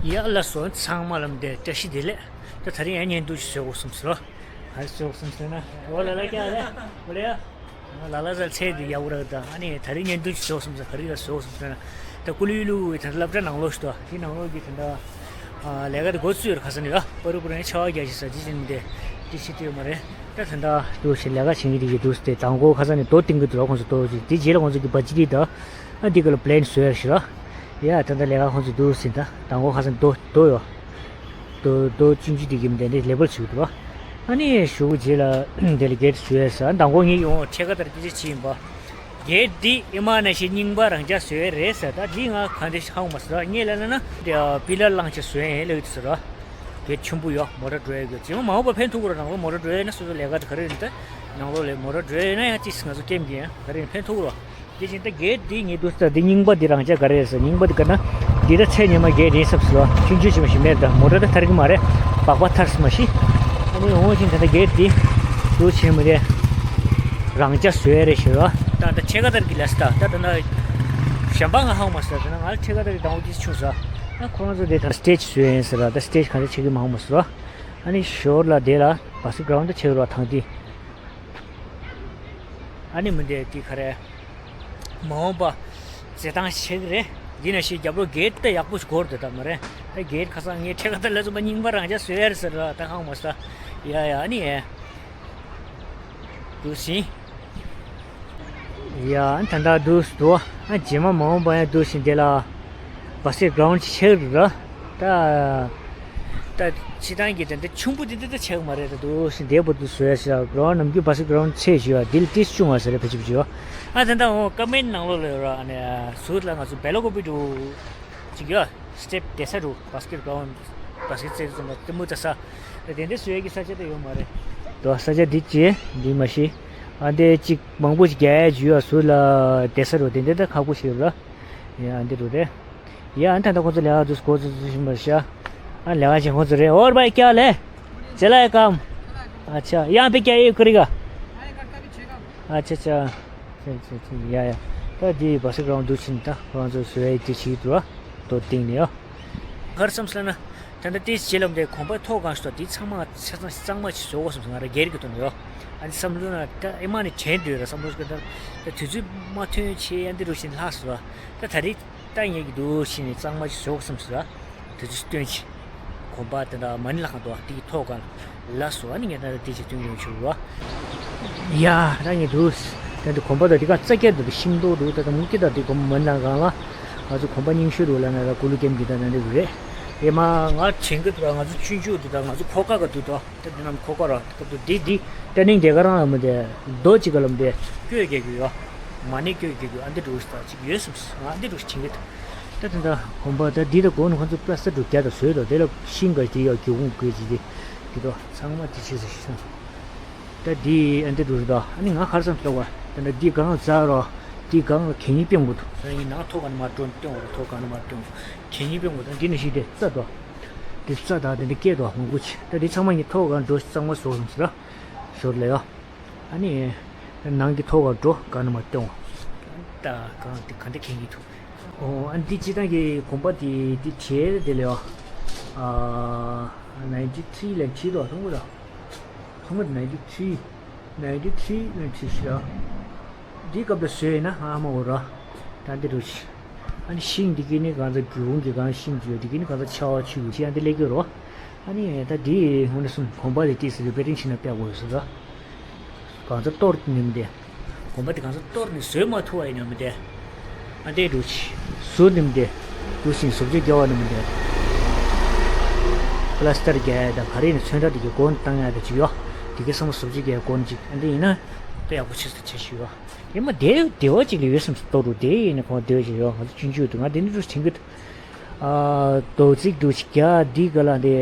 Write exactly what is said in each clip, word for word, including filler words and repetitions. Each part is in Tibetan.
ཡ་ལགས་སོ། ཚང་མ་ལ་བཀྲ་ཤིས་བདེ་ལེགས། ད་ད་རིང་ཡང་བརྙན་ཐུང་ཞིག་བཟོ་དགོས་བསམ་སོང་། ག་རེ་བཟོ་དགོས་བསམ་སོང་ན། འོ་ལ་ལ་ཀྱ་རེ། འོ་ལ་ཡ། ལ་ལ་ཟ་ཚེ་འདི་ཡག་པོ་རག་ད། ཨ་ནི་ད་རིང་བརྙན་ཐུང་ཞིག་བཟོ་དགོས་བསམ་སོང་། ག་རེ་ལ་བཟོ་དགོས་བསམ་སོང་ན། ད་ཀུ་ལུ་ལུ་ད་སློབ་གྲྭ་ནང་ལོགས་ཤིག་ཏུ་དེ་ནང་ལོགས་ཀྱི་ད་ད་ལས་ཀ་དེ་འགོ་བཙུགས་ཡོད་རེད། ཁ་སང་ནས་ཡ་པ་རུ་པ་རུ་ཡང་ཆར་པ་རྒྱག་བཞིན་ས་དེ་བཞིན་དེ་དེ་ཤི་དེ་ཡོད་མ་རེད། ད་ད་ད་དུ་ཞིག་ལས་ཀ་བྱེད་ཀྱི་དེ་ཡོད་འདུག་སྟེ། དང་པོ་ཁ་སང་ནས་རྡོ་བཏིང་གི་འདུག་ར། ཁོང་ཚོ་རྡོ་ཅིག་དེ་རྗེས་ལ་ཁོང་ཚོ་གི་བ་ཅི་དེ་ད། ཨ་འདི་ག་ལ་པི་ལེན་བཟོས་ཡ་ཞིག་ར། ཡ་ད་ལྟ་ལས་ཀ་ཁོང་ཚོ་འདུག་ཟིན། ད་དང་པོ་ཁ་སང་རྡོ་རྡོ་ཡོད། རྡོ་རྡོ་ཆུང་ཆུང་དེ་གི་མདའ་འདི་ལེ་བལ་བྱེད་ཀྱི་འདུག་ར། ཨ་ནི་གཞུག་གུ་རྗེས་ལ་དེ་ལ་གེ་ཊི་བཟོས་ཡ་ཟེར། ཨ་དང་པོ་ངས་ཡོང་ཕྱེད་ཀ་ལྟར་སྐད་ཆ་བྱས་ཡིན་པ། གེ་ཊི་འདི་ཨེ་མ་ནང་བཞིན་རྙིང་པ་རང་འཇགས་བཟོས་ཡ་རེད་ཟེར། ད་འདི་ང་ག་འདྲ་ཧ་གོ་མ་སོང་ར། ངས་ལབ་ན་ན་འདི་པི་ལར་བསླངས་བྱས་བཟོས་ཡ་ལབ་ཀྱི་འདུག་ཟེར་ར། གེ་ཊི་ཆེན་པོ་ཡོད། མོ་ཊ་འགྲོ་ཡ་གི། རྗེས་མ་མ་འོངས་པ་ཕན་ཐོགས་ཀྱི་རེད། རང་ལ་མོ་ཊ་འགྲོ་ཡ་ན་སོ་སོ་ལས་ཀ་དེ་ག་རེ་ཡིན་ད། ནང་ལོགས་ལ་མོ་ཊ་འགྲོ་ཡ་ན་ཡང་ཅིག་ང་ཚོ་སྐྱེམ་གྱི་ཡང་ག་རེ་ཡིན་ཕན་ཐོགས་ཀྱི་རེད། དེ་བཞིན་ད་གེ་ཊི་འདི་ངས་འདུག་ཟེར། འདི་རྙིང་པ་འདི་རང་འཇགས་ག་རེ་རེད་ཟེར། རྙིང་པ་འདི་ག་ན་འདི་ད་ཚད་ཉི་མ་གེ་ཊི་ཡིན་བསམ་སོང་། ཆུང་ཆུང་ཞིག་མ་ཞིག་མེད། ད་མོ་ཊ་ད་ཐར་གི་མ་རེད། སྦག་སྦག་ཐར་སི་མ་ཤི། ཨ་ནི་འོང་ཞིང་ད་ད་གེ་ཊི་འདི་འདུག་བྱས་མ་རེད། རང་འཇགས་བཟོས་ཡ་རེད་ཞེས་ར། ད་ད་ཕྱེད་ཀ་ལྟར་གྱི་ལས་ད་ད་ད་ན་གཞན་པ་ང་ཧ་གོ་མ་སོང་། ད་ན་ང་ལ་ཕྱེད་ཀ་ལྟར་གྱི་དང་པོ་དེ་ཆུང་ས། ཨ་ཁོ་རང་ཚོ་དེ་ད་སི་ཊེ་ཇི་བཟོས་ཡིན་ཟེར་ར། ད་སི་ཊེ་ཇི་ག་འདྲ་ཆགས་ཀྱི་མ་ཧ་གོ་མ་སོང་ར། ཨ་ནི་ཞོར་ལ་དེ་ལ་བྷ་སི་ཀེ་གྲོན་ཌི་ཆགས་ར་ཐང་དེ། ཨ་ནི་མི་འདི་དེ་ག་རེ། མ་འོངས་པ་བྱེད་སྟངས་ཤིག་རེད། ཡིན་ན་ཞིག་རྒྱབ་ལོགས་གེ་ཊི་ད་ཡག་པོ་ཞིག་སྒོར་དེ་ད་མ་རེད། ད་གེ་ཊི་ཁ་སང་ངས་ཕྱེད་ཀ་ལྟར་ལ་བཟོས་པ་རྙིང་པ་རང་འཇགས་བཟོས་ཡ་རེད་ཟེར་ར། ད་ཧ་གོ་མ་སོང་། ཡ་ཡ་ཨ་ནི་ཡ། འདུག་ཟིན། ཡ་ད་ད་འདུག་འདུག་ཨ་རྗེས་མ་མ་འོངས་པ་ཡང་འདུག་ཟིན་དེ་ལ། བྷ་སི་ཀེ་གྲོན་ཌི་ཆགས་ར། ད། ད་སྤྱིར་བཏང་གི་དེ་འདྲ་ཆུང་པོ་དེ་འདྲ་ད་ཆགས་མ་རེད། ད་འདུག་ཟིན་དེ་བར་དུ་བཟོས་ཤག་ར། ནམ་རྒྱུན་བྷ་སི་ཀེ་གྲོན་ཌི་ཆེ་ཞུ་བ་དེ་ལ་ཏིས་ཆུང་བ་ཟེར་རེད། ཕལ་ཆེར་ཕལ་ཆེར། ཨ་ད་ད་འོ་ཀོ་མེན་ཊི་ནང་ལོགས་ལ་ཡོད་ར། ཨ་ནི་ཟུར་ལ་ང་ཚོ་བེ་ལ་ཀོ་པི་འདུག་ཅིག་ཡོད། སི་ཊེབ་དེ་ས་རུ་བྷ་སི་ཀེ་གྲོན་ཌི་བྷ་སི་ཀེ་ཊི་རྩེ་རུ་ཙམ་པ་དེ་མོ་ད་ས། དེ་འདྲ་བཟོས་ཀྱི་ས་ཆ་ད་ཡོད་མ་རེད། དོ་ས་ཆ་འདི་ཅི་འདི་མ་ཤེས། ཨ་འདི་གཅིག་མང་པོ་ཞིག་རྒྱག་ཡ་ཅིག་ཡོད། ཟུར་ལ་དེ་ས་རུ་དེ་འདྲ་ད་ཁག་པོ་ཞིག་ར། ཡ་ཨ་འདི་རུ་རེད། ཡ་ཨ་ད་ད་ཁོ་ཚོ་ལས་ཀ་འདུག་སྐོར་ཚོ་ཚོ་བཞིན་པར་ཤ། ཨ་ལས་ཀ་བྱེད་ཁོ་ཚོ་རེད། और भाई क्या हाल है? चला है काम? अच्छा, यहाँ पे क्या ये करेगा? अच्छा, अच्छा। ཡ་ཡ། ད་འདི་བྷ་སི་ཀེ་གྲོན་ཌི་འདུག་ཕྱིན། ད་ཁོ་རང་ཚོ་བཟོས་ཡ་དེ་བྱེད་འདུག་ར། རྡོ་བཏིང་ནས་ཡ། ག་རེ་བསམ་སོང་ན། ད་ལྟ་ཏིས་བྱེད་ལམ་དེ་གོམ་པ་མཐོ་སྒང་ཞིག་ཏུ་དེ་ཚང་མ་ཆ་ཚང་གཙང་མ་ཞིག་བཟོ་དགོས་བསམ་སོང་། ང་རང་སྒེར་གྱི་དོན་ཡོད། ཨ་ནི་བསམ་བློ་ན་ད་ཨེ་མ་ནས་དྲན་འདོད་ར་བསམ་བློ་ཞིག་ད་ད་དུས་ཚོད་མ་ཐོན་ཆེ་ཡ་འདི་རུ་ཞིག་ལྷག་སོང་ར། ད་ད་རེས། ད་ངེད་ཀྱི་འདུག་ཕྱིན་ནས་གཙང་མ་ཞིག་བཟོ་དགོས་བསམ་སོང་ར། དེ་ཚོ་སྟོན་ཅིག་གོམ་པ་དེ་འདྲ་མ་ཎི་ལྷ་ཁང་དུ་དེ་གི་ཐོག་སྒང་ལ་སོ། ཨ་ནི་ངས་ད་དེ་ཅིག་སྟོན་ཡོང་ཆོག་ར། ཡ་ད་ངས་འདུག་ད་འདི་གོམ་པ་དང་དེ་ག་རྩ་བརྒྱད་དུ་ཤིང་ཏོག་འདུག་ད་ད་མུ་གེ་ད་དེ་གོམ་མ་ཎི་ལྷ་ཁང་ལ་ང་ཚོ་གོམ་པ་རྙིང་ཤོས་འདུག་ལ་ན་ད་ཀུ་ལུ་ཀེམ་གི་ད་ན་འདི་རེད། ཨེ་མ་ང་དྲན་གི་འདུག་ང་ཚོ་ཆུང་ཆུང་འདུག་ད་ང་ཚོ་ཁོ་ཁ་ག་འདུག་ད། ད་འདི་རྣམས་ཁོ་ཁོ་ར་ད་འདི་འདི་ད་ནིང་དེ་ག་རང་ལ་མི་དེ་རྡོ་གཅིག་ག་ལམ་དེ་བཀོད་རྒྱག་གི་ཡོད། མ་ཎི་བཀོད་རྒྱག་གི་ཡོད། ཨ་འདི་འདྲ་ཞིག་ད་ཅིག་ཡོད་བསམ་སོང་། ཨ་འདི་འདྲ་ཞིག་བྱེད་ཀྱི་འདུག་ད་ད་ད་གོམ་པ་ད་འདི་ད་གོང་ནས་ཁོ་ཚོ་པ་ལ་སི་ཊིག་འདྲ་རྒྱག་ད་བཟོས་དོ། དེ་ལ་ཤིང་ག་དེ་ཡོད་རྒྱུ་ཁུངས་དགོས་ཅིག་དེ་འདི་འདྲ་ཚང་མ་དེ་བྱས་ཟེར་ཤི་སོང་། ད་འདི་ཨ་འདི་འདྲ་ཞིག་ད་ཨ་ནི་ང་ཁར་སང་ལྟ་བ་ད་ད་འདི་གང་ལ་འཛར་རོ། འདི་གང་ལ་གད་སྙིགས་སྤུངས་དགོས་འདུག་ད་ཡིན་ནའང་ཐོག་ག་ནས་མར་འགྲོ་སྟོན་དགོས་རོ། ཐོག་ག་ནས་མར་སྟོན་དགོས། གད་སྙིགས་སྤུངས་དགོས། ད་འདི་ནས་ཤི་དེ་རྩ་དོ། དེ་རྩ་དང་དེ་འདྲ་སྐད་དོ་མང་པོ་ཆེ། ད་འདི་ཚང་མ་ངས་ཐོག་ག་འགྲོ་གཙང་མ་བཟོ་སོང་ཟེར་ར། ཞོར་ལ་ཡོ། ཨ་ནི། ནང་གི་ཐོག་ག་འགྲོ་ག་ནས་མར་སྟོན་དགོས། ད་གང་དེ་ག་འདྲ་གད་སྙིགས་འདུག་ཨོ་ཨ་འདི་སྤྱིར་བཏང་གི་གོམ་པ་དེ་དེ་བྲིས་དེ་ལ་ཡོ། ཨ་ནའིན་ཊི་ཐི་རི་ལ་བྲིས་དོ་ཐོང་གོ་ད། ཐོང་གོ་ད་ནའིན་ཊི་ཐི་རི། ནའིན་ཊི་ཐི་རི་ལ་བྲིས་ཤག་འདི་སྐབས་ལ་བཟོས་ཡིན་ན་ཨ་མ་འོ་ར། ད་འདི་རུ་ཆི། ཨ་ནི་ཤིང་འདི་གི་ནི་གང་ཚ་རྒྱུ་བོང་གི་གང་ཤིང་རྒྱུ་འདི་གི་ནི་གང་ཚ་ཆ་བ་ཆུ་ཡུ་ཆི་ཨ་འདི་ལེགས་གི་རོ། ཨ་ནི་ད་འདི་ཧོན་ནི་སུམ་གོམ་པ་དེ་ཏིས་རི་པེ་རིང་ཕྱིན་ན་པེ་གོ་ཡོད་སོ་ར། གང་ཚ་གཏོར་ནི་མི་དེ། གོམ་པ་དེ་གང་ཚ་གཏོར་ནི་བཟོས་མ་ཐུབ་པ་ཡིན་ན་མི་དེ། ཨ་འདི་རུ་ཆི། ཟུར་ནི་མི་དེ། རུ་ཤིང་བཟོ་བཅོས་རྒྱག་པ་ནི་མི་དེ། པ་ལ་སི་ཊར་རྒྱག་ཡ་དང་ག་རེ་ནི་ཚོན་ཁྲ་དེ་གི་སྒོ་ནས་བཏང་ཡ་དེ་ཅིག་ཡོ། དེ་གི་སང་བཟོ་བཅོས་རྒྱག་ཡ་སྒོ་ནས་ཅིག་ཨ་འདི་ཡིན་ན། དཔེ་ཡག་པོ་ཆེ་ས་ཆེ་ཞུ་ཡོ། ཡིན་མ་དེ་བདེ་བ་ཅིག་ལ་ཡོད་སེམས་སུ་གཏོར་རུ་དེ་ཡིན་ན་ཁོང་བདེ་བ་ཅིག་ཡོད། ང་ཚོ་ཆུང་ཆུང་དུ་ང་དེ་འདྲ་འདྲ་བྱེད་ཀྱི་འདུག་ཨ་རྡོ་རྩིག་འདྲ་ཞིག་རྒྱག་འདི་ག་ལ་འདི་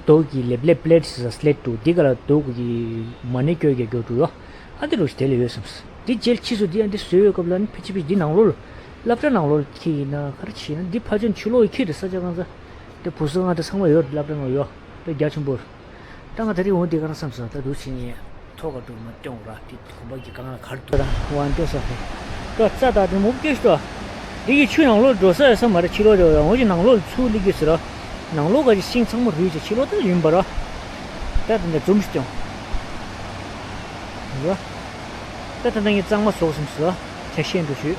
རྡོ་གི་ལེབ་ལེབ་པི་ལེ་ཊི་ཟེར་སི་ལེ་ཊི་འདུག་འདི་ག་ལ་རྡོ་གི་མ་ཎི་བཀོད་རྒྱག་རྒྱག་འདུག་ཡོ། ཨ་འདི་འདྲ་ཞིག་དེ་ལ་ཡོད་སེམས་སུ་འདི་རྗེས་ཕྱིས་སུ་འདི་ཨ་འདི་བཟོས་ཡོད་སྐབས་ལ་ནི་ཕལ་ཆེར་ཕལ་ཆེར་འདི་ནང་ལོགས་ལ་སློབ་གྲྭ་ནང་ལོགས་ལ་ཁྱེར་ཡིན་ན་ག་རེ་བྱེད་ན་འདི་ཕ་ཆོན་ཆུ་ལོག་ཡི་ཁྱེར་རེད་ས་ཆ་གང་ས་དེ་བུ་སོ་ང་དེ་ཚང་མ་ཡོད་སློབ་གྲྭ་ནང་ཡོད་དཔེ་རྒྱ་ཆེན་པོ་རེད། ད་ང་ད་རེས་འོང་དེ་ག་རང་བསམ་སོང་། ད་འདུག་ཕྱིན་ཡིན་ཐོག་ག་འདུག་མ་སྟོན་ར་དེ་གོམ་པ་གི་སྒང་ལ་གར་འདུག་ད་ཝང་སྟོན་ས་ཧེ་ད་རྩ་དང་དེ་མུ་སྐྱོ་ཤོ། དེ་གི་ཆུ་ནང་ལོགས་འགྲོ་ས་ཡོད་ས་མ་རེད། ཕྱི་ལོགས་དེ་ཡང་འོ་ཅིག་ནང་ལོགས་ཚུར་སླེབས་ཀྱི་ཟེར་ར། ནང་ལོགས་ག་ཅིག་ཤིང་ཚང་མ་རུལ་ཅིག་ཕྱི་ལོགས་ད་ཡིན་པ་ར། ད་དེ་འདྲ་འཛུམ་ཞིག་ཀྱང་། ཡ། ད་ད་ནང་གི་གཙང་མ་བཟོ་བསམ་སོ། ཆ་ཤས་འགྲོ་ཞུས།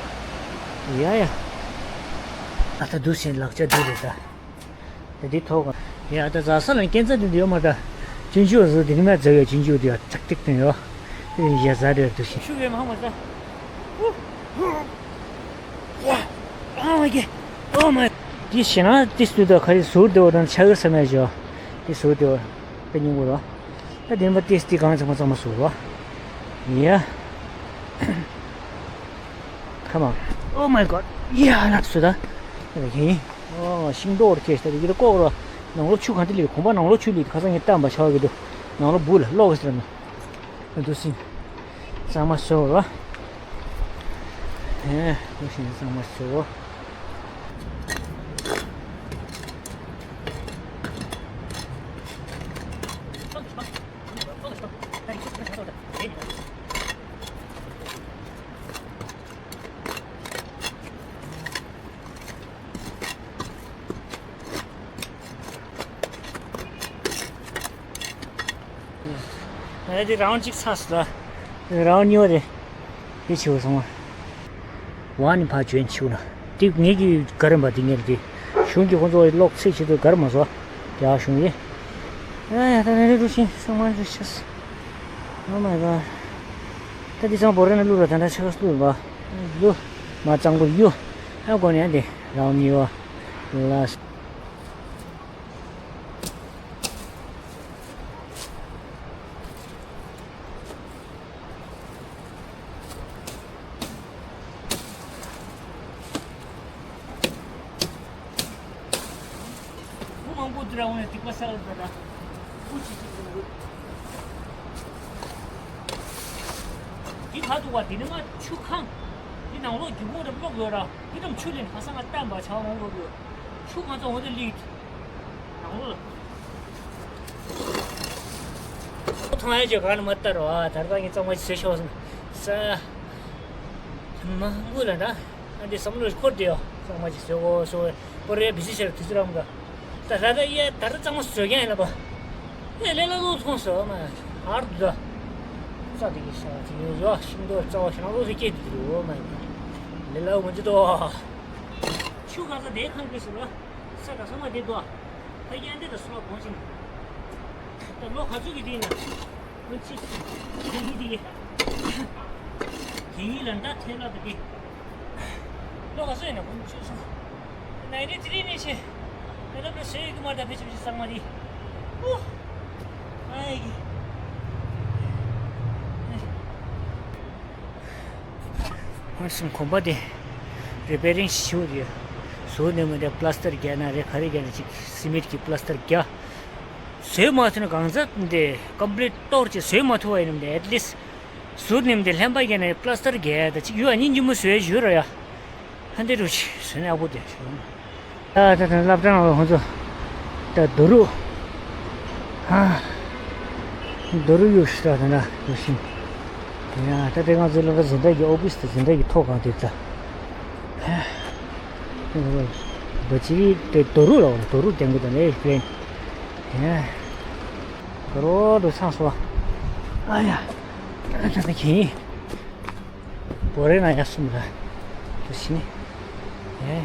ཡ་ཡ། ཨ་ད་འདུག་སེ་ལག་ཆ་འདི་རེད་ད། ད་འདི་ཐོག་ག་ཡ་ད་ཟ་ས་ལ་སྐྱེ་འཚར་དེ་འདི་ཡོད་མ་ད། གཅིན་སྐྱོག་བཟོ་དེ་ནི་མ་ཟ་བའི་གཅིན་སྐྱོག་དེ་ཡ་ཙག་ཏིག་དེ་ཡོད། དེ་ཡ་ཟ་རེད་འདུག་སེ། ཤུགས་ཡོད་མ་མ་ཟ། ཨ་མ་ཀེ། ཨོ་མ། དེ་ཞེ་ན་དེ་སུ་ད་ཁ་རི་ཟུར་དེ་བ་དང་ཆ་གི་ས་མེད་ཅོ། དེ་ཟུར་དེ་བ། དེ་སྙིང་པོ་རོ། ད་དེ་མ་དེ་དེ་གང་ཚང་མ་ཚང་མ་ཟུར་རོ། ཡ། Come on. Oh my god. ཡ་ལགས་སོ་ད། ཡིན། ཨོ་ཤིང་ཏོག་ར་ཁེ་ཤ་ད་ཡི་ད་ལྐོག་ར། ནང་ལོགས་ཆུ་གང་དེ་ལི་གོམ་པ་ནང་ལོགས་ཆུ་ལི་ཁ་སང་ངས་བཏང་པ་ཆགས་ཀྱི་འདུག་ནང་ལོགས་འབུ་ལ་ལོག་གི་ཟེར་ན། འདུག་སེ། གཙང་མ་བཟོ་རོ། ཧེ། འདུག་སེ་གཙང་མ་བཟོ། ང་དེ་རའུན་གཅིག་ཚར་སོང་ལ། རའུན་གཉིས་པ་དེ། དེ་བྱེད་དགོས་སོང་བ། ནི་ཕར་འཇོན་ཆུ་ན། དེ་ངེད་ཀྱི་ག་རེ་འབའ་དེ་ངེད་དེ། གཞུང་གི་ཁོང་ཚོ་གློག་ཚད་ཆེད་དུ་ག་རེ་མ་བཟོ། རྒྱ་གཞུང་ཡིན། ཡ་ཡ་ད་ནི་རེ་རུ་ཤིང་ས་མ་རེ་ཤེས། Oh my god. ད་དེ་ཚང་བོ་རེ་ན་བླུག་ར་ད་ད་ཆ་ག་བླུག་ར་བ། བླུག་མ་གཙང་པོ་གཡུ། ཨ་གོ་ནས་ཨ་འདི་རའུན་གཉིས་པ། ལ། བུ་མང་པོ་འདི་ར་འོང་ནས་སྡིག་པ་བསགས་ཡོད་པ་འདྲ། བུ་ཅི་ཅི་འདུག་འདི་ག་འདུག་བ། འདི་ནི་ང་ཆུ་ཁང་། འདི་ནང་ལོགས་རྒྱུ་མོ་ར་གློག་ཡོད་ར། འདི་ཙམ་ཆུ་ལེན་ཁ་སང་ང་བཏང་པ་ཆ་འོང་གོ་གི། ཆུ་གང་ཚ་འོང་དེ་ལིག་ནང་ལོགས་ལ། ཐང་ཡ་ཅེ་ག་ནི་མ་ལྟར་བ། ད་ལྟ་ངས་གཙང་མ་ཞིག་བཟོས་ཆོག་སོང་ས། མ་དགོས་ལ་འདྲ། ཨ་འདི་བསམ་བློ་འཁོར་དེ་ཡོད། གཙང་མ་ཞིག་བཟོས་གོ་སོ། པོ་རེ་བི་སི་ཤར་དུས་ཚོད་རམ་ག་ད་ད་ད་ཡ་ད་ད་གཙང་མ་བཟོས་མཁན་ཡིན་ལ་པ། ཨེ་ལེ་ལ་ལོ་མཐོང་སོ་མ། ཧར་དུ་ད། ས་དེ་གི་ཤ་ཅིག་ཡོད་ཡོད། ཤིང་ཏོག་རྩ་བ་ཤ་ན་ལོ་སི་སྐྱེ་དུ་དུ་འོ་མ་ཡིན། ལེ་ལ་འོ་མ་ཅི་ཏོ། ཆུ་ག་ས་དེ་ཁང་གི་སུ་ར། ས་ག་ས་མ་དེ་དོ། ཕ་རྒན་འདི་དང་སུ་ལ་གོང་ཞིང་། ད་ལོ་ག་ཚོད་ཀྱི་དེ་ཡིན་ན། ཨོ་ཙི། དེ་ཡིན་དེ་ཡིན། དེ་ཡིན་ལ་འདྲ་ཐེ་ལ་དེ་དེ། ལོ་ག་ཚོད་ཡིན་ན་ཁོང་ཚོས་སོང་། ནའི་རེ་ཙི་རི་ནས་ཆེ། དེ་ལ་ཕེ་སོས་ཡོད་ཀྱི་མ་ད་ཕེ་ཆེ་ཕེ་ཆེ་གཙང་མ་དེ། ཨོ། ཨའི་གི། ཧོན་སུམ་གོམ་པ་དེ་རི་པེ་རིང་ཞུ་རེད། ཟུར་ནས་མི་འདྲ་པ་ལ་སི་ཊར་རྒྱག་ན་རེད། ག་རེ་རྒྱག་ན་ཅིག་སི་མིད་ཀྱི་པ་ལ་སི་ཊར་རྒྱག་བཟོས་མ་ཐུབ་ན་གང་ཟག་འདི་ཀམ་པི་ལིཊ་ཏོར་ཅིག་བཟོས་མ་ཐུབ་པ་ཡིན་ནམ་འདི་ཨེཊ་ལིསཊ་ཟུར་ནས་མི་འདྲ་ལྷན་པ་རྒྱག་ན་པ་ལ་སི་ཊར་རྒྱག་ད་ཅིག་ཡོད་ཨ་ནི་ཉིན་མོ་བཟོས་ཞུ་ར་ཡ། ཧ་འདི་རུ་ཞིག་བཟོས་ན་ཡག་པོ་འདུག་ཞུ། ད་ད་ད་སློབ་གྲྭ་ནང་ལ་ཁོང་ཚོ་ད་རྡོ་རུག་ཧ། རྡོ་རུག་གཡུག་ཤི་ད་ད་ད་རུ་ཤིང་། ཡ་ད་དེ་ང་ཚོའི་སློབ་གྲྭ་འཛིན་གྲྭ་གི་ཨོ་ཕི་སི་དང་འཛིན་གྲྭ་གི་ཐོག་ཁང་དེ་ད། རྡོ་རྗེ་རི་དེ་རྡོ་རུག་ལ་འོ་རྡོ་རུག་རྒྱང་གི་ད་ལས་པི་ལེན། ཡ། ག་རོ་རུ་ཚང་སོ། ཨ་ཡ། ད་ད་ཁྱེད། བོ་རེ་ན་ཡ་སུམ་ར། དུ་ཤི་ནི། ཨེ།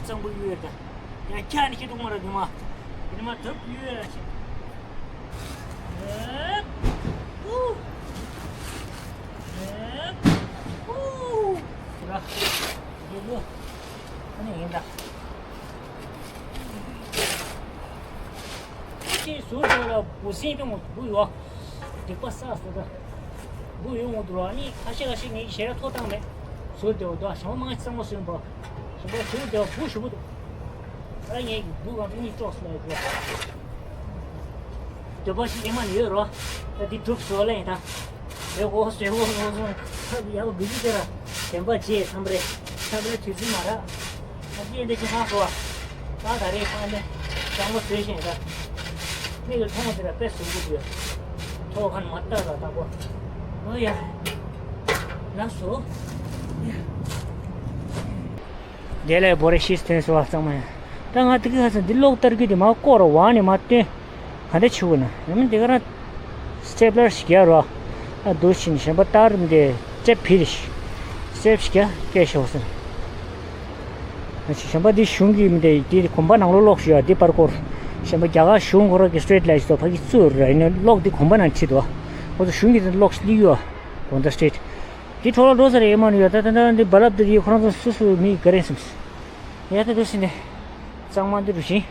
གཙང་པོ་ཡོད་ད། ཡང་ཁྱ་ནི་ཁྱི་འདུག་མ་ར་འདུག་མ། འདི་མ་དུབ་ཡོད་ར་ཤི། ཨེ། ཨུ། ཨེ། ཨུ། ར། འདི་ལོ། ཨ་ནི་ཡིན་ད། ཅིག་ཟུར་དེ་ལ་འབུ་སྲིན་དེ་མོ་འབུ་ཡོད། སྡིག་པ་བསགས་སོ་ད། འབུ་ཡོད་མོ་འདུག་ཨ་ནི་ཁ་ཤས་ཁ་ཤས་ངས་ཞེ་དྲག་ཐོག་བཏང་མེད། ཟུར་དེ་འོ་འདུག་ཞང་མང་གཙང་མ་སོན་པ། ཞང་པ་ཟུར་དེ་འབུ་ཞུ་བོ་འདུག་ཨ་ངས་འབུ་གང་དུ་གཉིས་བཅོག་སོང་ལ་འདུག་འདོད་པ་ཞིག་ཨེ་མ་ནི་ཡོད་རོ། ད་འདི་གྲུབ་སོ་ལ་ཡིན་ད། ཟེ་བོ་ཟེ་བོ་ངོ་སོང་ཡག་པོ་འདུག་ཅི་ཟེར་ར། དེན་པ་རྗེས་མཚམས་རེད། ཁྱབ་རེ་དུས་ཚོད་མ་རག་ཨ་ཅེ་འདི་ཅི་ཧ་གོ་བ། ད་ད་རེས་ཁང་ནས་གཙང་མ་བཟོས་ཤིང་ད། མིག་གི་མཐོང་བ་དེ་ལ་དཔེ་ཟུག་པོ་དུས། ཐོག་ཁ་ནས་མ་ལྟ་ར་ལྟ་གོ་ཨོ་ཡ། ལགས་སོ། དེ་ལས་བོ་རེ་ཤིས་ཐོན་སོ་བ་གཙང་མ་ཡ། ད་ང་དེ་གི་ཁ་སང་འདི་གློག་བསྟར་རྒྱུ་དེ་མ་བཀོག་ར་བ་ནས་མ་བཏོན། ག་འདྲ་བྱུག་ན་ཡང་མིན་དེ་ག་རང་སི་ཊེབ་ལར་ཞིག་རྒྱག་རོགས། ཨ་འདུག་ཕྱིན་གཞན་པ་ལྟར་མི་འདི་ལྕེབ་ཕིར་ཤི། སི་ཊེབ་ཞིག་རྒྱག་སྐད་ཤོག་ཟེར། ཨ་ཅི་གཞན་པ་འདི་གཞུང་གི་མི་འདི་འདི་གོམ་པ་ནང་ལོགས་ལོགས་ཤིག་ཡོད་འདི་པར་སྐོར། གཞན་པ་རྒྱ་གར་གཞུང་ཁོ་རང་གི་སི་ཊི་རིཊ་ལའིཊ་ཚོ་ཕ་གི་བཙུགས་ར་ཡིན་ན་གློག་འདི་གོམ་པ་ནང་ཁྲིད་འདུག་ཁོ་ཚོ་གཞུང་གི་འདི་གློག་ཤིག་སླེབས་ཡོད། གོང་ད་སི་ཊི་རིཊ། འདི་འཕྲོ་བརླག་འགྲོ་ས་རེད་ཨེ་མ་ནི་ཡོད་ད་ད་ད་འདི་བ་ལབ་འདི་རི་ཁོ་རང་ཚོ་སུ་སུ་མི་ག་རེ་སེམས། ཡ་ད་འདུག་ཟིན་ནས། གཙང་མ་འདི་རུ་བཞིན།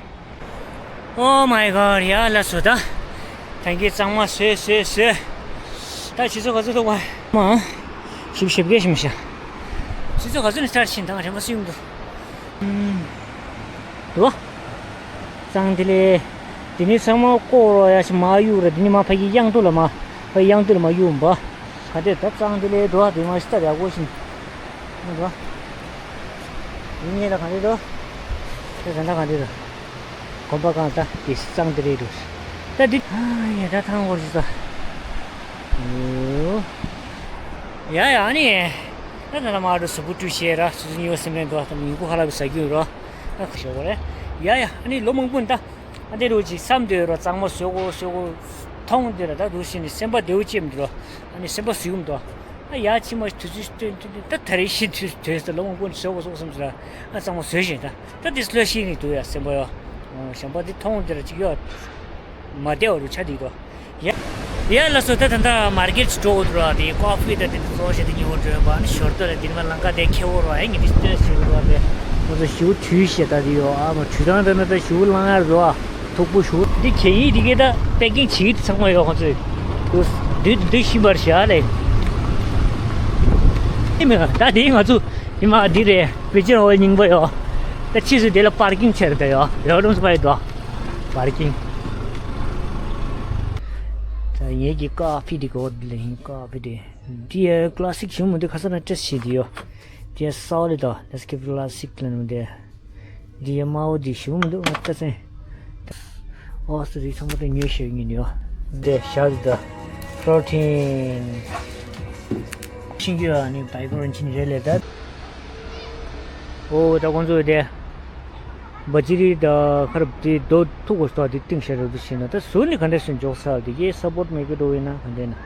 Oh my god ཡ་ལ་སོ་ད། ཐང་གི་གཙང་མ་བཟོས་བཟོས་བཟོས། ད་ཆུ་ཚོད་ག་ཚོད་ཐུག་པ། མ། ཞིབ་ཞིབ་གས་ཞིམ་ཤ། ཆུ་ཚོད་ག་ཚོད་ནས་སི་ཊར་ཕྱིན་དང་རེམ་པ་སུ་ཡོང་འདུག་ཨུམ། འདུག་བ། གཙང་དེ་ལས། དེ་ནས་ཚང་མ་བཀོག་རོགས་ཡ་ཞིག་མ་གཡུག་ར་དེ་ནས་མ་ཕ་གི་གཡང་དུ་ལ་མ། ཕ་གི་གཡང་དུ་ལ་མ་གཡུག་འབའ། ག་དེ་ད་གཙང་དེ་ལས་འདུག་བ་དེ་མ་ཤི་ད་ཡག་པོ་ཞིག་འདུག་བ། ཡིན་ངེས་ད་ག་དེ་འདུག་དེ་ད་ད་ག་དེ་འདུག་གོམ་པ་གང་ད་དེ་གཙང་དེ་རེད་འདུག་ད་དེ་ཨ་ཡ་ད་ཐང་བོར་ཞིག་ད། ཡ་ཡ་ཨ་ནི། ད་ད་ད་མ་འགྲོ་སུ་བུ་ཀྲུ་ཤེས་ར་སུ་སུ་ཉོ་སེམས་ལེན་འདུག་ད་མི་གུ་ཧ་ལ་བི་ས་རྒྱུ་རོ། ད་ཁ་ཤོ་བོ་རེད། ཡ་ཡ་ཨ་ནི་ལོ་མང་པོ་ད། ཨ་འདི་རུ་ཅིག་བསམ་འདོད་རོ་གཙང་མ་བཟོ་གོ་བཟོ་གོ། མཐོང་འདི་ར་ད་འདུག་ཤེས་ནི་སེམས་པ་བདེའུ་ཅེམ་འདི་རོ། ཨ་ནི་སེམས་པ་བཟུང་འདུག་ཨ་ཡ་ཕྱི་མ་དུས་ཚོད་སྟོན་སྟོན་སྟོན་ད་ད་རེས་ཤི་དུས་དུས་ད་ལོ་མང་པོ་བཟོ་གོ་བཟོ་གོ་བསམ་ཟེར་ཨ་གཙང་མ་བཟོས་ཤིང་ད་ད་འདི་སློ་ཤེས་ནི་འདུག་ཡ་སེམས་པ་ཡོ། གཞན་པ་འདི་མཐོང་འདི་ར་ཅིག་ཡོ། མ་བདེ་བ་རུ་ཆ་འདི་འདུག་ཡ། ཡ་ལ་སོ་ད་ད་ད་མར་ཀེ་ཊི་འགྲོ་འདུག་ར་དེ་ཀོ་ཕི་ད་དེ་འདི་བཟོ་ཤེས་དེ་ཉེ་བོ་འགྲོ་ཡོད་པ་ཨ་ནི་ཞོར་དུ་ལ་དེ་ནི་མ་ལང་ཀ་དེ་ཁེ་བོ་ར་ཨེ་ངེ་དེ་སྟོན་ཤེས་འདུག་ར་དེ། ང་ཚོ་ཞུ་དུས་ཤེས་ད་དེ་ཡོ་ཨ་མ་དུས་དང་ད་ན་ད་ཞུ་ལང་ཡར་འགྲོ་ཨ། མཐུག་པོ་ཞུ། འདི་གད་ཡིག་འདི་གས་ད་པེ་ཀིང་བྱེད་ཀྱི་ཚང་མ་ཡོད་ཁོང་ཚོས། འདུག་འདུག་འདུག་ཤི་བར་བྱ་ལེ། ཨེ་མེད་ད་དེ་ང་ཚོ་ཉི་མ་འདི་རེད་པེ་ཅིན་འོ་རྙིང་པ་ཡོད། ད་ཕྱིས་སུ་དེ་ལ་པར་ཀིང་ཆེར་ད་ཡོད་རེ་བ་རུམ་སུ་པ་ཡི་དོ། པར་ཀིང་། ད་ངེད་ཀྱི་ཀ་ཕི་འདི་གོ་འདི་ལ་ཡིན་ཀ་ཕི་འདི། འདི་ཡ་ཀ་ལ་སིག་བྱུང་མི་འདུག་ཁ་ས་ན་ཏྲེས་བྱེད་དེ་ཡོད། དེ་སའོ་ལི་དང་ལེ་སི་ཀིབ་ཀ་ལ་སིག་ལ་ནུ་དེ། འདི་ཡ་དམར་པོ་འདི་ཞུ་མི་འདུག་ང་ལྟ་ཚན། ཨོ་སི་རིགས་ཚང་མ་དེ་ཉོས་ཤེས་ཡིན་ཡོད། འདི་ཞག་འདི་ད་པྲོ་ཊིན། ཤིང་གི་ཨ་ནི་བའི་པོ་རན་ཆིན་རེད་ལེ་ད། ཨོ་ད་ཁོང་ཚོ་དེ། བ་ཅི་རི་ད་ཁར་དེ་རྡོ་ཐུག་གོ་སྟོ་དེ་ཏིང་ཤ་རེད་འདུག་ཤེས་ན་ད་ཟུར་ནི་ག་འདྲ་སུན་འཇོག་ས་དེ་གའི་སབ་པོར་མེད་གི་འགྲོ་ཡིན་ན་ག་འདྲ་ན།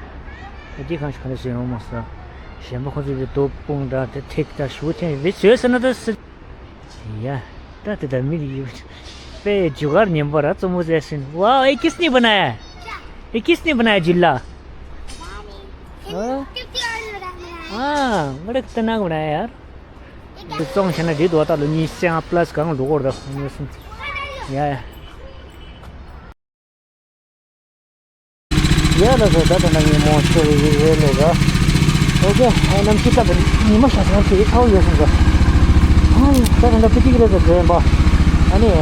ད་དེ་གང་ཞིག་ག་འདྲ་སུན་ཡོང་མ་ས། གཞན་པ་ཁོང་ཚོ་དེ་རྡོ་སྤུངས་འདྲ་དེ་ཐེག་ད་ཞུ་ཐེན་རེ་བཟོས་ས་ན་ད་སུ། ཡ། ད་དེ་ད་མི་རིགས་ཡོད། པེ་ཇུ་གར་ཉན་པ་ར་ཙོ་མོ་ཟེར་སུན། वाह, ये किसने बनाया है? ये किसने बनाया जिला? हाँ? हाँ, बड़े खतरनाक बनाया यार। ཙོང་ཤ་ན་འདི་དོ་ད་ལོ་ཉིས་སྟོང་པ་ལ་སི་གང་ལོ་གོར་ད་ཉོས་སོང་། ཡ་ཡ། ཡ་ལ་ཟེར་ད་ད་ན་ངས་མོ་ཤོར་རེ་རེ་ལས་ད། ཨོ་ཀེ་ཨ་ནམ་ཤི་ད་ཉི་མ་ཤ་སང་ཤི་ཚའོ་ཡོད་སོང་ད། ཨ་ཡ་ད་ད་ད་པི་ཏི་གི་ལ་ད་ཟེར་བ། ཨ་ནི།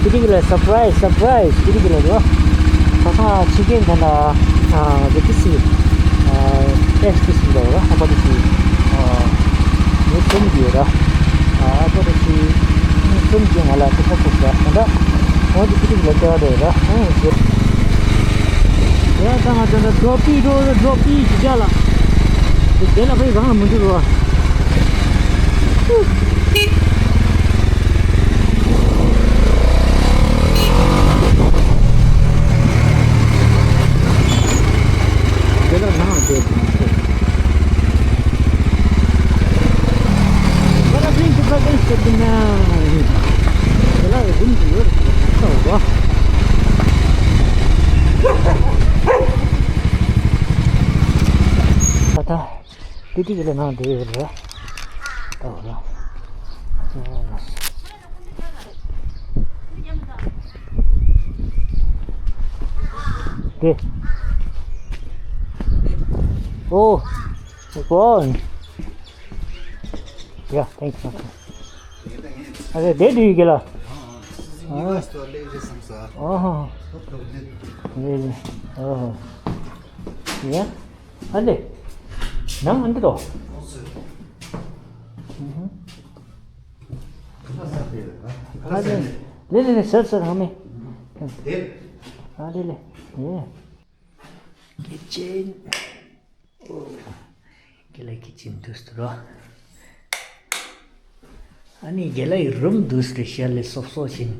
པི་ཏི་གི་ལ་སར་པ་རའི་སི་སར་པ་རའི་སི་པི་ཏི་གི་ལ་ད། ད་ད་ཕྱི་རྒྱལ་ད་ད། ཨ་ཟེར་ཏི་སི། ཨེ་ཏི་སི་འདྲ་བ་ཨ་པ་ཏི་སི། ངས་རྩོམ་གྱི་ཡོད་ར། ཨ་པ་ཏི་སི། ངས་རྩོམ་གྱི་ང་ལ་ཏི་ཤ་ཕོག་ཤ་ད་ད། ང་ཚོ་ཏི་ཏི་ལ་ཏི་ར་རེད་ར་ཨ་ཟེར། ཡ་ད་ང་ཚོ་ད་འགྲོ་པི་འགྲོ་འགྲོ་པི་ཞིག་ཅག་ལ། དེ་ལ་ཕའི་རང་ལ་མི་འདུག་ར། ད་ལྟ་པི་ཏི་གི་ལ་ནང་འདི་ཡོད་རེད། ད་འོ་ན། འདི། ཨོ། ཨོ། Yeah, thanks. Okay, there do you get a? Oh. Oh. Yeah. Ande. Nang ande to. Mhm. ཨ་ལེ་ལེ་ལེ་ཟེར་ཟེར་ཧ་མེ། ཨ་ལེ་ལེ་ཡེ། ཀི་ཅན། ཨོ། རྒན་ལགས་ཀི་ཅན་འདུག་སྟེ་རོ། ཨ་ནི་རྒན་ལགས་ཡི་རུམ་འདུག་སྟེ་ཤར་ལས་སོབ་སོབ་ཕྱིན།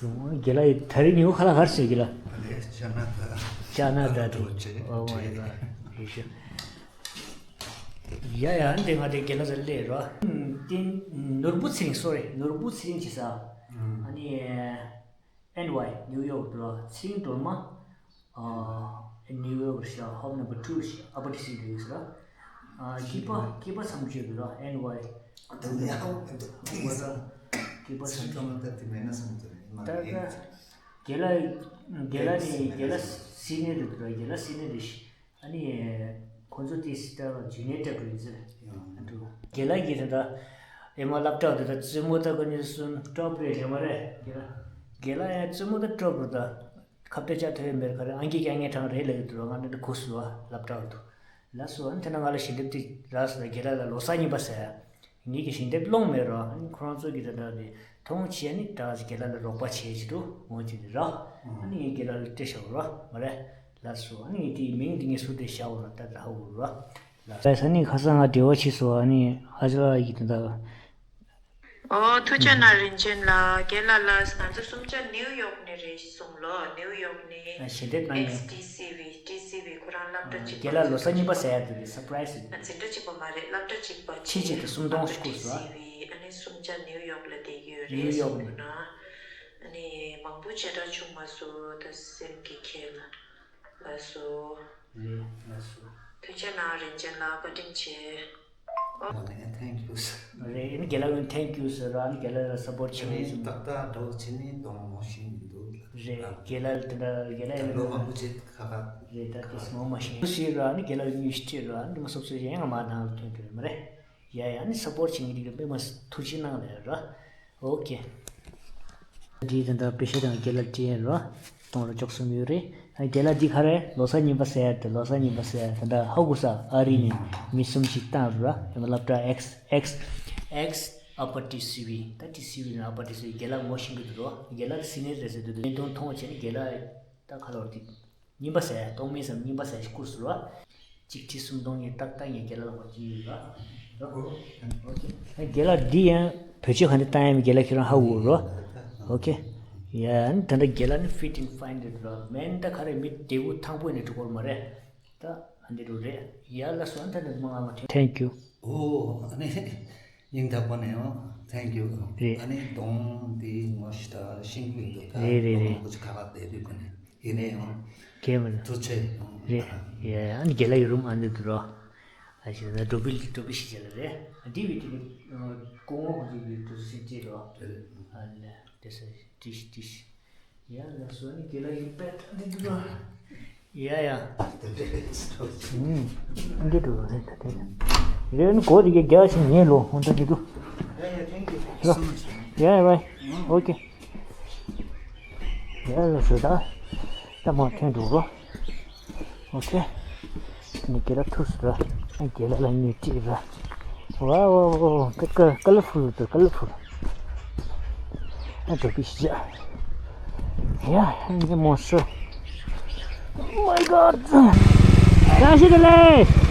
རུམ་རྒན་ལགས་ཡི་ད་རིང་ཉིན་ཁ་ལག་གར་སོང་རྒན་ལགས། ཅ་ན་ད། ཅ་ན་ད་དུ། ཨོ་མའི་གོཌ། ཡེ་ཤེ། ཡ་ཡ་འདི་ང་དེ་རྒན་ལགས་ལ་སླེབས་རོ། དེ་ནོར་བུ་ཚེ་རིང་། སོ་རི། ནོར་བུ་ཚེ་རིང་བྱེད་ས། ཨ་ནི། ཨེན་ཝའི་ནིའུ་ཡོག་འགྲོ། ཚེ་རིང་སྒྲོལ་མ། ཨ་ནིའུ་ཡོག་རེད་ཤག་ཧོམ་ནམ་བར་ཊུ་རེད་ཤག་ཨ་པར་ཊི་སི་ཝི་ཡོད་ཟེར། ཨ་སྐྱིད་པ་སྐྱིད་པ་མཚམས་གཅོད་འདུག་ར། ཨེན་ཝའི། ཨ་དེ་ནས་ཨ་སྐྱིད་པ་མཚམས་གཅོད། ད་དེ་མེད་ན་བསམ་གྱི་རེད། མ་ད་ཡིན། ད་རྒན་ལགས་རྒན་ལགས་ནི་རྒན་ལགས་སི་ནི་ཡར་རེད་འདུག་ར། རྒན་ལགས་སི་ནི་ཡར་རེད་ཤག་ཨ་ནི། ཁོང་ཚོ་དེ་སི་ཊར་ཇུ་ནི་ཡར་ཊེག་རུ་ཡིན་ཟེར། ཨ་འདུག་རྒན་ལགས་ཀྱིས་དེ་འདྲ་ཨེ་མ་སློབ་གྲྭ་དེ་འདྲ་བཙུན་མོ་དང་ཀ་ནི་སུན་ཊོབ་རེད་རེད་མ་རེད། རྒན་ལགས་རྒན་ལགས་ཡང་བཙུན་མོ་དང་ཊོབ་རུ་ད་ཁ་བརྡ་བྱ་ཐུབ་ཡོད་མེད་ག་རེ། ཨང་ཀི་རྐྱང་ངེས་གྲངས་རེད་ལབ་ཀྱི་འདུག་ང་འདི་འདྲ་གོ་སོང་བ། སློབ་གྲྭ་འདུག་ལགས་སོ། ཨ་ནི་དེ་ན་ང་ལ་ཞལ་འདེབས་དེ་རག་སོང་། རྒན་ལགས་ལ་ལོ་གསར་རྙིང་པ་ཟེར། ངེད་ཀྱིས་ཞལ་འདེབས་སློང་མེད་རོགས། ཨ་ནི་ཁོ་རང་ཚོ་གིས་དེ་འདྲ་དེ་མཐོང་བྱས་ནི་ད་རྒན་ལགས་ལ་རོགས་པ་བྱེད་ཀྱི་འདུག་འོང་ཅི་རེད་ར། ཨ་ནི་ངས་རྒན་ལགས་ལ་སྤྲད་བཞག་རོགས་མ་རེད། ལགས་སོ། ཨ་ནི་ངས་དེའི་མིང་འདི་ངས་སུ་དེ་བཞག་འོང་ལ་ད་ད་ཧ་གོ་རོགས། ལགས་སོ། ཨ་ནི་ཁ་སང་ང་འབྲེལ་བ་བྱས་སོང་། ཨ་ནི་ཨ་ཅག་ལགས་ཀྱིས་དེ་འདྲ། ཨོ་ཐུགས་རྗེ་གནང་རིན་ཆེན་ལགས། རྒན་ལགས་ལགས་ང་ཚོ་གསུམ་ཆ་ནིའུ་ཡོག་ནས་རེད་གསུངས་ལོ། ནིའུ་ཡོག་ནས། ཨ་ཞལ་འདེབས་གནང་ཡོད། ཨེགས་ཊི་སི་ཝི། ཊི་སི་ཝི་ཁོ་རང་སློབ་གྲྭ་གཅིག་པ། རྒན་ལགས་ལོ་གསར་རྙིང་པ་ཟེར་ཡ་དེ་རེད། སར་པ་རའི་སི་རེད། འཛིན་གྲྭ་གཅིག་པ་མ་རེད། སློབ་གྲྭ་གཅིག་པ། ཕྱི་ཕྱི་དེ་སུམ་སྟོང་ཞིག་བསྐུར་སོང་། ཊི་སི་ཝི། ཨ་ནི་གསུམ་ཆ་ནིའུ་ཡོག་ལ་བསྡད་ཀྱི་ཡོད་རེད། ནིའུ་ཡོག་གསུངས་ནས། ན། ཨ་ནི་མང་པོ་ཞེ་དྲག་བྱུང་མ་སོང་། ད་སེམས་ཀྱི་ཁྱེར་ལ། ལགས་སོ། རེད། ལགས་སོ། ཐུགས་རྗེ་གནང་རིན་ཆེན་ལགས། བཀའ་དྲིན་ཆེ། ཨོ་ནས་ཐེང་ཀྱུ་ཟེར། རེད། ཨ་ནི་རྒན་ལགས་ཀྱིས་ཐེང་ཀྱུ་ཟེར་ར། ཨ་ནི་རྒན་ལགས་ལ་སཔོར་ཊི་བྱེད་མཁན་ཚོ། ད་ལྟ་འགྲོ་བྱེད་ནི་གཏོང་མོ་ཤིང་མི་འདུག་རེད། རྒན་ལགས་དེ་འདྲ་རྒན་ལགས་ད་ལོ་མང་པོ་བྱེད་ཁ་ཁ། རེད། ད་དེ་སྔོན་མ་ཤེས་ཤེས་ར། ཨ་ནི་རྒན་ལགས་ཉུ་སི་ཊི་ར། ཨ་ནི་མ་སོབ་སོ་ཡང་ང་མ་ནང་ལ་ཐོན་གྱི་རེད་མ་རེད། ཡ་ཡ། ཨ་ནི་སཔོར་ཊི་བྱེད་མཁན་དེ་ག་དཔེ་མ་ཐུགས་རྗེ་གནང་ལེ་ར། ཨོ་ཁེ། འདི་དེ་འདྲ་པེ་ཤ་དང་རྒན་ལགས་སྤྲད་ཡིན་རོ། གཏོང་རོགས་ཅོག་གསུམ་ཡོད་རེད། ཨ་རྒན་ལགས་འདི་ག་རེ་ལོ་གསར་རྙིང་པ་ཟེར་ཡ་དེ། ལོ་གསར་རྙིང་པ་ཟེར་ཡ་དེ་འདྲ་ཧ་གོ་ས། ཨ་རི་ནས་མི་གསུམ་ཞིག་བཏང་རོ། ཡང་སློབ་གྲྭ་ཨེགས་ཨེགས་ཨེགས་ཨ་པར་ཊི་སི་ཝི། ད་ཊི་སི་ཝི་ནས་ཨ་པར་ཊི་སི་ཝི། རྒན་ལགས་ངོ་ཤེས་ཀྱི་འདུག་རོ། རྒན་ལགས་སི་ནི་ཡར་རེད་ཟེར་འདུག་བརྙན་ཐུང་མཐོང་བྱས་ནས་རྒན་ལགས་ད་ག་ལོར་དེ། རྙིང་པ་ཟེར་ཡ་གཏོང་མིན་བསམ། རྙིང་པ་ཟེར་ཡ་ཞིག་བསྐུར་སོང་ར། གཅིག་ཁྲི་སུམ་སྟོང་ཡིན། ཏག་ཏག་ངས་རྒན་ལགས་ལ་ངོ་ཅི་ཡིན་ར། ཨོ་ཁེ། རྒན་ལགས་འདི་ཡང་བེད་སྤྱོད་ག་འདྲ་བཏང་ཡ་མིན་རྒན་ལགས་ཁྱེད་རང་ཧ་གོ་རོ། ཨོ་ཁེ། ཡ་ཨ་ནི་ད་ལྟ་རྒན་ལགས་ནི་ཕིཊ་ཨེན་ཕ་ཡིན་རེད་ར། མེན་ད་ག་རེ་མི་བདེ་པོ་ཐང་པོ་ནས་འགྲོ་གི་ཡོད་མ་རེད། ད་ཨ་འདི་འགྲོ་རེད། ཡ་ལགས་སོ། ཨ་ད་ནི་མ་ང་མ་ཐེང་ཀྱུ། ཨོ་ཨ་ནི། སྙིང་ཐག་པ་ནས་ཨོ། ཐེང་ཀྱུ། རེད། ཨ་ནི་གདོང་འདི་ངོ་ཤེས་ད་ཤིང་ཀུན་འདུག་ད། རེད་རེད་རེད། གདོང་ཁོ་ཅིག་ཁ་ཁ་བསྡད་དུས་ཀ་ནས་ཡིན་ནའི་ཨོ། གལ་མི་འདུག་ཐུགས་རྗེ་ཆེ། རེད། ཡ་ཡ། ཨ་ནི་རྒན་ལགས་ཡི་རུམ་ཨ་འདི་འདུག་རོ། ཨ་ཞེ་ན་འགྲོ་པི་འགྲོ་པི་ཤི་བྱས་ལ་རེད། ཨ་འདི་བི་དེ་ནི་སྐུ་ངོ་ཁོ་ཚོ་གི་འདུག་སེ་ཅི་རོ། རེད། ཨ་ནི་དེ་ས་ཏིཤ་ཏིཤ། ཡ་ལགས་སོ། ཨ་ནི་རྒན་ལགས་ཡིན་པས་ད་འདི་འདུག་རོ། ཡ་ཡ། ཨུམ། འདི་འདུག་རེད་ད་དེ། རེད། ཨ་ནི་གོ་དེ་གའི་རྒྱག་ཞིག་ཉན་ལོ། ཧོན་ད་འདི་འདུག Yeah, yeah, thank you so much. Yeah, right. Okay. ཡ་ལགས་སོ། ད་ད་མ་ཐོན་འགྲོ་རོ། ཨོ་ཁེ། ནི་རྒན་ལགས་ཐུགས་སུ་ར། རྒན་ལགས་ལ་ཉེས་ཅིག་ར། ཝ་ཝ་ཝ། ཀ་ཀ་ཀ་ལར་ཕུལ་འདུག་ཀ་ལར་ཕུལ། ཨ་འགྲོ་པི་ཤི་ཇ། ཡ་ཨ་ནི་མོ་སོ། Oh my God. བཀྲ་ཤིས་བདེ་ལེགས།